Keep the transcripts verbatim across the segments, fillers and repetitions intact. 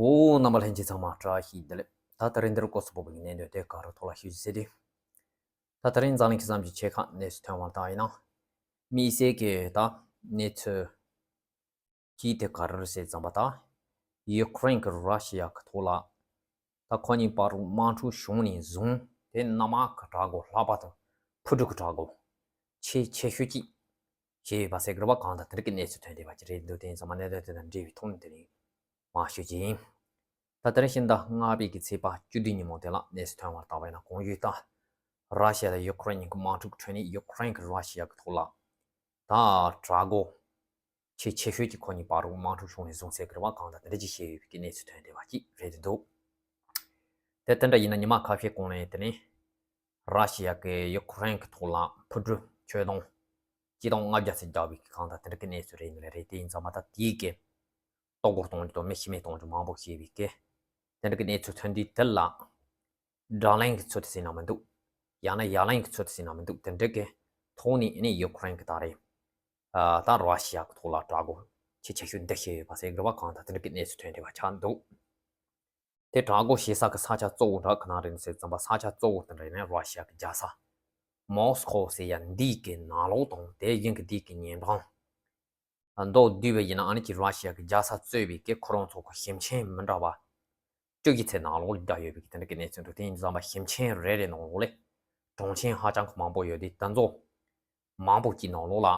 འོ། རྣམ་པ་ལྷན་རྒྱས་ཚང་མ་བཀྲ་ཤིས་བདེ་ལེགས། ད་དེ་རིང་འདིར་སྐོར་སོགས་པོ་གི་གནད་དོན་དེ་ག་རུ་ཐོག་ལ་ཞུ་ཟེར་དུས། ད་དེ་རིང་འཛམ་གླིང་གི་བསམ་གྱི་ཆེ་ཁག་གནས་སུ་ཐོན་བར་བཏང་ཡིན་ན། དམིགས་བསལ་གྱི་ད་གནས་ཚུལ་གཅིག་དེ་ག་རེ་རེད་ཟེར་ཙམ་པ། ད་ཡུ་ཀེ་རེན་གྱི་ར་ཤི་ཡ་གི་ཐོག་ལ། ད་ཁོ་གཉིས་བར་དམག་འཁྲུག་བྱུང་ནས་བཟུང་དེ་གནམ་དམག་གི་དྲག་འགོ་ལྷག་པར་དུ་འཕུར་གྲུ་གི་དྲག་འགོ་ཆེས་ཆེ་ཤོས་ཅིག་བྱས་ཡོད་པ་ཟེར་གི་རེད་པ། གང་ལྟར་དེ་འདྲ་གི་གནས་ཚུལ་ཐོན་བསྡད་པ་ཅིག་རེད་འདུག་དེ་ཡིན་ཙང་མ་གནད་དོན་དེ་དང་འབྲེལ་བའི་ཐོག་ནས་དེ་རིང་མར་ཞུ་རྒྱུ་ཡིན། ད་དེ་རིང་ཕྱི་ཟླ་ལྔ་པའི་གི་ཚེས་པ་བཅུ་བདུན་ཉིན་མོ་དེ་ལ་གནས་ཚུལ་ཐོན་བར་བཏང་བ་ཡིན་ན། གོང་ཞུས་ལྟར་ར་ཤི་ཡ་དང་ཡུ་ཀེ་རེན་གཉིས་ཀྱི་དམག་འཁྲུག་ཁྲོད་ནས་ཡུ་ཀེ་རེན་གྱིས་ར་ཤི་ཡ་གི་ཐོག་ལ་ད་དྲག་འགོ་ཆེས་ཆེ་ཤོས་ཀྱི་ཁོ་གཉིས་བར་དུ་དམག་འཁྲུག་བྱུང་ནས་བཟུང་ཟེར་གི་རེད་པ། གང་ལྟར་དེ་འདྲ་ཅིག་བྱས་ཡོད་པའི་གི་གནས་ཚུལ་ཐོན་བསྡད་པ་ཅིག་རེད་འདུག་དེ་དེ་འདྲ་ཡིན་ན་ཉི་མ་ཁ་ཤས་གོང་ནས་དེ་ནས་ར་ཤི་ཡ་གིས་ཡུ་ཀེ་རེན་གྱི་ཐོག་ལ་འཕུར་གྲུ་ཁྱོན་བསྡོམས་སྤྱི་སྟོང་ལྔ་བརྒྱ་ཙམ་བརྒྱབ་པའི་གི་གང་ལྟར་དེ་འདྲ་གི་གནས་ཚུལ་རེད་ནི་རེད། དེ་ཡིན་ཙང་མ་ད་དེའི་གི་ལྟོ་གོས་གཏོང་རྒྱུ་དང་མི་ཤི་རྨས་གཏོང་རྒྱུ་མང་པོ་བྱས་པའི་གི་དེ་འདྲ་གི་གནས་ཚུལ་ཐོན་དུས། དེ་ལ་བགྲོ་གླེང་གི་ཚུལ་དུ་ཟེར་ན་མི་འདུག་ཡང་ན་ཡ་ལན་གྱི་ཚུལ་དུ་ཟེར་ན་མི་འདུག་དེ་འདྲ་གི་ཐོག་ནས་ཨ་ནི་ཡུ་ཀེ་རེན་གྱིས་ད་རེས་ཨ་ད་ར་ཤི་ཡ་གི་ཐོག་ལ་དྲག་འགོ་ཆེས་ཆེ་ཤོས་འདི་བྱས་ཡོད་པ་ཟེར་གི་རེད་པ། གང་ལྟར་དེ་འདྲ་གི་གནས་ཚུལ་ཐོན་བསྡད་པ་ཆགས་འདུག་དེ་དྲག་འགོ་བྱེད་ས་གི་ས་ཆ་གཙོ་བོ་འདྲ་ག་ན་རེད་ཟེར་ཙམ་པ། ས་ཆ་གཙོ་བོ་དེ་འདྲ་ཡིན་ན་ར་ཤི་ཡ་གི་རྒྱལ་ས་མོ་སི་ཁོ་ཟེར་ཡ་འདི་གི་ནང་ལོགས་དང་དེ་བཞིན་གི་འདི་གི་ཉེ་འགྲམ་མདོར་བསྡུས་པ་ཡིན་ན་ཨ་ནི་ཅིག་ར་ཤི་ཡ་གི་རྒྱལ་ས་གཙོས་པའི་གི་ཁོ་རང་ཚོ་གི་ཞིང་ཆེན་མི་འདྲ་བ་བཅུ་བཞི་ཙམ་ནང་ལོགས་ལ་བརྒྱབ་ཡོད་པའི་གི་དེ་འདྲ་གི་གནས་ཚུལ་འདུག་དེ་ཡིན་ཙང་མ་ཞིང་ཆེན་རེ་རེ་ནང་ལོགས་ལ་གྲོང་ཆེན་ཧ་ཅང་གི་མང་པོ་ཡོད་དེ། དེ་ཚོ་མང་པོ་ཅིག་ནང་ལོགས་ལ་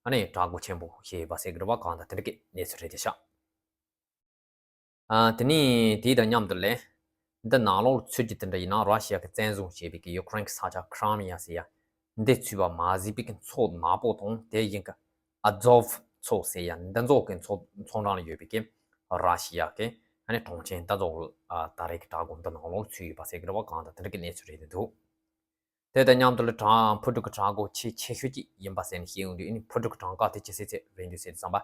ཨ་ནི་དྲག་འགོ་ཆེན་པོ་བྱས་ཡོད་པ་ཟེར་གི་རེད་པ། གང་ལྟར་དེ་འདྲ་གི་གནས་ཚུལ་རེད་དེ་ཤག་ཨ་དེ་ནས་དེ་དང་མཉམ་དུ་ལས་འདི་ནང་ལོགས་ཚུད་ཀྱི་དེ་འདྲ་ཡིན་ན། ར་ཤི་ཡ་གི་བཙན་བཟུང་བྱས་པའི་གི་ཡུ་ཀེ་རེན་གྱི་ས་ཆ་ཁི་རི་མི་ཡ་ཟེར་ཡ་འདི་ཚུད་པ་མ་ཟད་པའི་གི་མཚོ་ནག་པོ་དང་དེ་བཞིན་གི་ཨ་ཛོབ་མཚོ་ཟེར་ཡ་འདི་ཚོ་གི་མཚོ་མཚོ་འགྲམ་ལ་ཡོད་པའི་གི་ར་ཤི་ཡ་གི་ཨ་ནི་གྲོང་ཆེན་འདི་ཚོ་ཨ་ད་རེས་ཀྱི་དྲག་འགོ་འདི་ནང་ལོགས་ཚུད་ཡོད་པ་ཟེར་གི་རེད་པ། གང་ལྟར་དེ་འདྲ་གི་གནས་ཚུལ་རེད་འདུག་དེ་དང་མཉམ་དུ་ལ་དྲག་འཕུར་གྲུ་གི་དྲག་འགོ་ཆེས་ཆེ་ཤོས་ཅིག་ཡིན་པ་ཟེར་ནས་བཤད་ཡོང་དུས། ཨ་ནི་འཕུར་གྲུ་གི་གྲངས་ཀ་དེ་ཅི་ཟེར་ཚད་རེད་འདུག་ཟེར་བསམ་པ།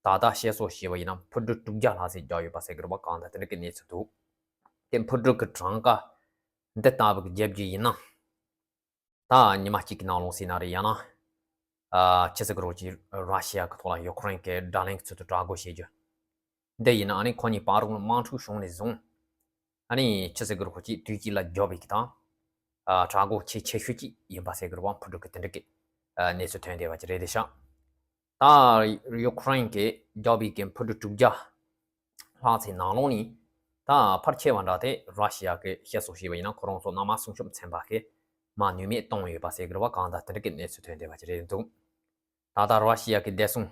ད་ལྟ་བཤད་སྲོལ་བྱས་པ་ཡིན་ན་འཕུར་གྲུ་དྲུག་བརྒྱ་ལྷག་ཙམ་བརྒྱབ་ཡོད་པ་ཟེར་གི་རེད་པ། གང་ལྟར་དེ་འདྲ་གི་གནས་ཚུལ་འདུག་དེ་འཕུར་གྲུ་གི་གྲངས་ཀ་འདི་ལྟ་བུ་གི་བརྒྱབ་རྒྱུ་ཡིན་ན། ད་ཉི་མ་གཅིག་གི་ནང་ལོགས་ཟེར་ན་རེད། ཡང་ན་ཨ་ཆི་ཟེར་གི་རེད་པ། ར་ཤི་ཡ་གི་ཐོག་ལ་ཡུ་ཀེ་རེན་གྱིས་བགྲོ་གླེང་གི་ཚུལ་དུ་དྲག་འགོ་བྱེད་རྒྱུ་འདི་ཡིན་ན། ཨ་ནི་ཁོ་གཉིས་བར་དུ་དམག་འཁྲུག་བྱུང་ནས་བཟུང་ཨ་ནི་ཆི་ཟེར་གི་རེད་པ། ཅིག་དུས་གཅིག་ལ་བརྒྱབ་པའི་གི་དང་ཨ་དྲག་འགོ་ཆེས་ཆེ་ཤོས་ཅིག་ཡིན་པ་ཟེར་གི་རེད་པ། འཕུར་གྲུ་གི་དེ་འདྲ་གི་ཨ་གནས་ཚུལ་ཐོན་བསྡད་པ་ཅིག་རེད་དེ་ཤག་ད་ཡུ་ཀེ་རེན་གྱིས་བརྒྱབ་པའི་གི་འཕུར་གྲུ་དྲུག་བརྒྱ་ལྷག་ཙམ་ནང་ལོགས་ནས། ད་ཕལ་ཆེ་བ་འདྲ་དེ་ར་ཤི་ཡ་གི་བཤད་སྲོལ་བྱས་པ་ཡིན་ན་ཁོ་རང་ཚོ་གནམ་དམག་སྲུང་སྐྱོབ་ཚན་པ་གིས་མར་ནུས་མེད་བཏང་ཡོད་པ་ཟེར་གི་རེད་པ། གང་ལྟར་དེ་འདྲ་གི་གནས་ཚུལ་ཐོན་བསྡད་པ་ཅིག་རེད་འདུག་ད་ལྟ་ར་ཤི་ཡ་གི་བདེ་སྲུང་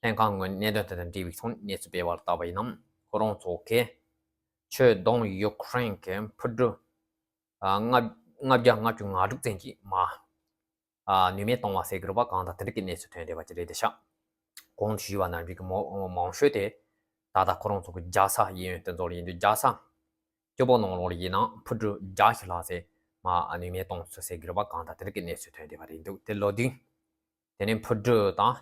ལྷན་ཁང་ངོས་ནས་གནད་དོན་དེ་དང་འབྲེལ་བའི་ཐོག་ནས་གནས་ཚུལ་སྤེལ་བ་ལ་བལྟས་པ་ཡིན་ན། ཁོ་རང་ཚོ་གིས་ཁྱོན་བསྡོམས་ཡུ་ཀེ་རེན་གྱི་འཕུར་གྲུ་ཨ་ལྔ་ལྔ་བརྒྱ་ལྔ་བཅུ་ང་དྲུག་ཙམ་ཅིག་མར་ཨ་ནུས་མེད་བཏང་བ་ཟེར་གི་རེད་པ། གང་ལྟར་དེ་འདྲ་གི་གནས་ཚུལ་ཐོན་བསྡད་པ་ཅིག་རེད་དེ་ཤག་གོང་དུ་ཞུས་པ་ནང་བཞིན་གྱི་མང་མང་ཤོས་དེ་ད་ལྟ་ཁོ་རང་ཚོ་གི་རྒྱལ་ས་གཡས་གཡོན་དེ་ཚོ་ལ་ཡིན་དུས། རྒྱལ་ས་སྐྱོ་པོ་ནང་ལོགས་ལ་ཡིན་ན་འཕུར་གྲུ་བརྒྱ་ཞིག་ལྷག་ཙམ་མར་ནུས་མེད་བཏང་ཚུལ་ཟེར་གི་རེད་པ། གང་ལྟར་དེ་འདྲ་གི་གནས་ཚུལ་ཐོན་བསྡད་པ་རེད་འདུག་དེ་ལོ་དུས་དེ་ནས་འཕུར་གྲུ་དང་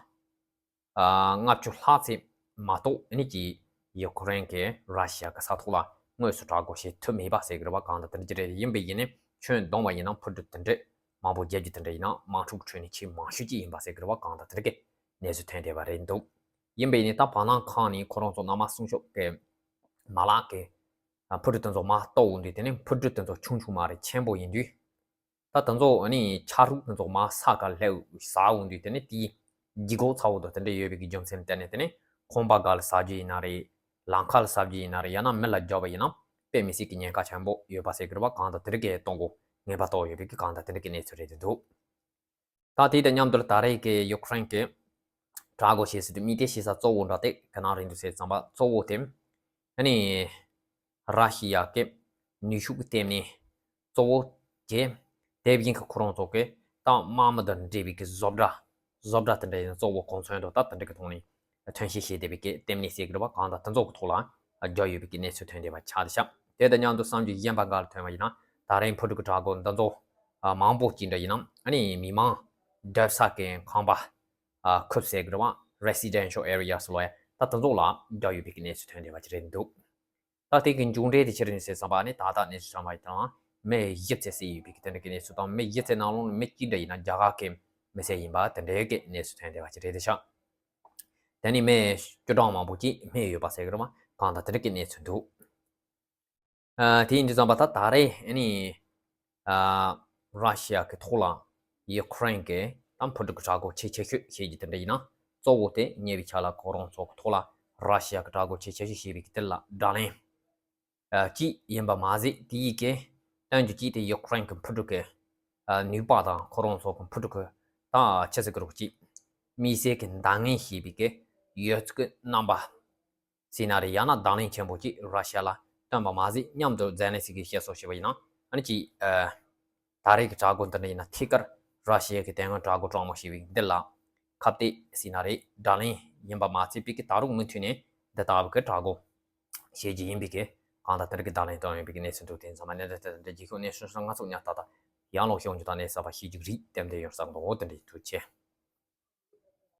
ཨ་ལྔ་བཅུ་ལྷག་ཙམ་མ་གཏོགས་ཨ་ནི་ཅིག་ཡུ་ཀེ་རེན་གྱིས་ར་ཤི་ཡ་གི་ས་ཐོག་ལ་དངོས་སུ་དྲག་འགོ་བྱེད་ཐུབ་མེད་པ་ཟེར་གི་རེད་པ། གང་ལྟར་དེ་འདྲ་ཅིག་རེད། ཡིན་པ་ཡིན་ནའི་ཁྱོན་བསྡོམས་པ་ཡིན་ན་འཕུར་གྲུ་དེ་འདྲ་མང་པོ་བརྒྱབ་རྒྱུ་དེ་འདྲ་ཡིན་ན་དམག་འཁྲུག་ཁྲོད་ནས་ཆེས་མང་ཤོས་ཅིག་ཡིན་པ་ཟེར་གི་རེད་པ། གང་ལྟར་དེ་འདྲ་གི་གནས་ཚུལ་ཐོན་བསྡད་པ་རེད་འདུག་ཡིན་པ་ཡིན་ནའི་ད་བར་སྣང་ཁང་ནས་ཁོ་རང་ཚོ་གནམ་དམག་སྲུང་སྐྱོབ་ཀྱི་མ་ལག་གི་ཨ་འཕུར་གྲུ་དེ་ཚོ་མར་གཏོར་འོང་དུས། དེ་ནས་འཕུར་གྲུ་དེ་ཚོ་ཆུང་ཆུང་མ་རེད། ཆེན་པོ་ཡིན་དུས། ད་དེ་ཚོ་ཨ་ནི་ཆ་རུག་དེ་ཚོ་མར་ས་ཁར་སླེབས་ཟགས་འོང་དུས། དེ་ནས་དེའི་ལྗིད་ཁོག་ཚ་བོ་དང་དེ་འདྲ་ཡོད་པའི་གི་རྒྱུ་མཚན་ལ་བརྟེན་ནས། དེ་ནས་ཁང་པ་སྒང་ལ་ཟགས་རྒྱུ་ཡིན་ན་རེད། ལམ་ཁ་ལ་ཟགས་རྒྱུ་ཡིན་ན་རེད། ཡང་ན་མི་ལ་བརྒྱབ་པ་ཡིན་ན་དཔེ་མི་སྲིད་ཀྱི་ཉེན་ཁ་ཆེན་པོ་ཡོད་པ་ཟེར་གི་རེད་པ། གང་ལྟར་དེ་འདྲ་གི་གཏོང་སྒོ་ངེས་པར་གཏོང་ཡོད་པའི་གི་གང་ལྟར་དེ་འདྲ་གི་གནས་ཚུལ་རེད་འདུག་ད་དེ་དང་མཉམ་དུ་ད་རེས་ཀྱི་ཡུ་ཀེ་རེན་གྱི་དྲག་འགོ་བྱེད་སྲིད་དུ་དམིགས་གཏད་བྱེད་ས་གཙོ་བོ་འདྲ་དེ་ག་ན་རེད་འདུག་ཟེར་ཙམ་པ། གཙོ་བོ་དེ་ཨ་ནི་ར་ཤི་ཡ་གི་ནུས་ཤུགས་ཀྱི་ལྟེ་གནས་གཙོ་བོ་དེ། དེ་བཞིན་གྱི་ཁོ་རང་ཚོ་གི་ཏང་དམག་མི་དང་འབྲེལ་བའི་གི་བཟོ་གྲྭ། བཟོ་གྲྭ་དེ་འདྲ་ཡིན་ན་གཙོ་བོ་གོ་མཚོན་དང་ད་དེ་འདྲ་གི་ཐོག་ནས་ཐོན་སྐྱེད་བྱེད་བསྡད་པའི་གི་ལྟེ་གནས་ཟེར་གི་རེད་པ། གང་ལྟར་དེ་ཚོ་གི་ཐོག་ལ་རྒྱག་ཡོད་པའི་གི་གནས་ཚུལ་ཐོན་བསྡད་པ་ཆགས་བསྡད་ཤག་དེ་དང་མཉམ་དུ་གསར་འགྱུར་གཞན་པ་འགའ་ལ་ཐོན་པ་ཡིན་ན། ད་རེས་འཕུར་གྲུ་གི་དྲག་འགོ་འདི་ཚོ་ཨ་མང་པོ་ཅིག་འདྲ་ཡིན་ན་ཨ་ནི་མི་མང་སྡོད་ས་གི་ཁང་པ་ཨ་ཁུབ་ཟེར་གི་རེད་པ། Residential Areas ལ་ཡ་ད་དེ་ཚོ་ལ་རྒྱག་ཡོད་པའི་གི་གནས་ཚུལ་ཐོན་བསྡད་པ་ཅིག་རེད་འདུག་ད་དེ་གི་མཇུག་འབྲས་དེ་ཅི་རེད་ཟེར་བསམ་པ་ནི། ད་ལྟ་གནས་ཚུལ་ཐོན་པ་ཡིན་ན་མི་བཞི་ཙམ་བསད་ཡོད་པའི་གི་དེ་འདྲ་གི་གནས་ཚུལ་དང་། མི་བཞི་ཙམ་ནང་ལོགས་ནས་མི་གཅིག་འདྲ་ཡིན་ན་རྒྱ་གར་གི་མི་སེར་ཡིན་པ་དེ་འདྲའི་གི་གནས་ཚུལ་ཐོན་བསྡད་པ་ཅིག་རེད་དེ་ཤག་དེ་ནས་མི་བཅུ་གྲངས་མང་པོ་ཅིག་རྨས་ཡོད་པ་ཟེར་གི་རེད་བ། གང་ལྟར་དེ་འདྲ་གི་གནས་ཚུལ་འདུག་ཨ། དེ་ཡིན་དུས་ཙམ་པ་ད་ད་རེས་ཨ་ནི་ཨ་ར་ཤི་ཡ་གི་ཐོག་ལ་ཡུ་ཀེ་རེན་གི་ད་འཕུར་གྲུ་གི་དྲག་རྒོལ་ཆེས་ཆེ་ཤོས་བྱེད་རྒྱུ་དེ་འདྲ་ཡིན་ན། གཙོ་བོ་དེ་ཉེ་བའི་ཆར་ལ་ཁོ་རང་ཚོ་གི་ཐོག་ལ་ར་ཤི་ཡ་གི་དྲག་རྒོལ་ཆེས་ཆེ་ཤོས་བྱས་པའི་དེ་ལ་བརྡ་ལན་ཨ་གཅིག་ཡིན་པ་མ་ཟད། དེ་ཡི་གེ་སྟོན་རྒྱུ་གཅིག་དེ་ཡུ་ཀེ་རེན་གི་འཕུར་གྲུ་གི་ཨ་ནུས་པ་དང་ཁོ་རང་ཚོ་གི་འཕུར་གྲུ་གི་ད་ཆི་ཟེར་གི་རོགས་གཅིག་དམིགས་བསལ་གི་འདང་ངེས་བྱས་པའི་གི་ཡོད་ཚད་ཀྱི་རྣམ་པ་ཟེར་ན་རེད། ཡང་ན་བརྡ་ལན་ཆེན་པོ་ཅིག་ར་ཤི་ཡ་ལ་བཏོན་པ་མ་ཟད། མཉམ་དུ་ཛེ་ལན་སི་ཀིས་བཤད་སྲོལ་བྱས་པ་ཡིན་ན། ཨ་ནི་ཅིག་ཨ་ད་རེས་ཀྱི་དྲག་རྒོལ་འདི་འདྲ་ཡིན་ན་ཐད་ཀར་ར་ཤི་ཡ་གི་དེ་སྔོན་དྲག་རྒོལ་དྲག་མོ་བྱས་པའི་འདི་ལ་ཁ་གཏད་ཟེར་ན་རེད། བརྡ་ལན་ཡིན་པ་མ་ཚད་པའི་གི་ད་རུང་མུ་མཐུད་ནས་འདི་ལྟ་བུ་གི་དྲག་རྒོལ་བྱེད་རྒྱུ་ཡིན་པའི་གི་གང་ལྟར་དེ་འདྲ་གི་བརྡ་ལན་བཏོན་ཡོད་པའི་གི་གནས་ཚུལ་འདུག་དེ་ཚང་མ་གནད་དོན་དེ་འདྲ་རྒྱལ་ཁབ་གནས་ཚུལ་སོགས་ང་ཚོ་ཉག་ཏག་ཏག་ཡང་ལོག་ཤོང་རྒྱུ་དང་གནས་ཚུལ་བ་ཤེས་རྒྱུ་རིགས་ལྟེམ་དེ་ཡོད་ས་འདུག་དེ་འདྲའི་ཐུགས་རྗེ་ཆེ།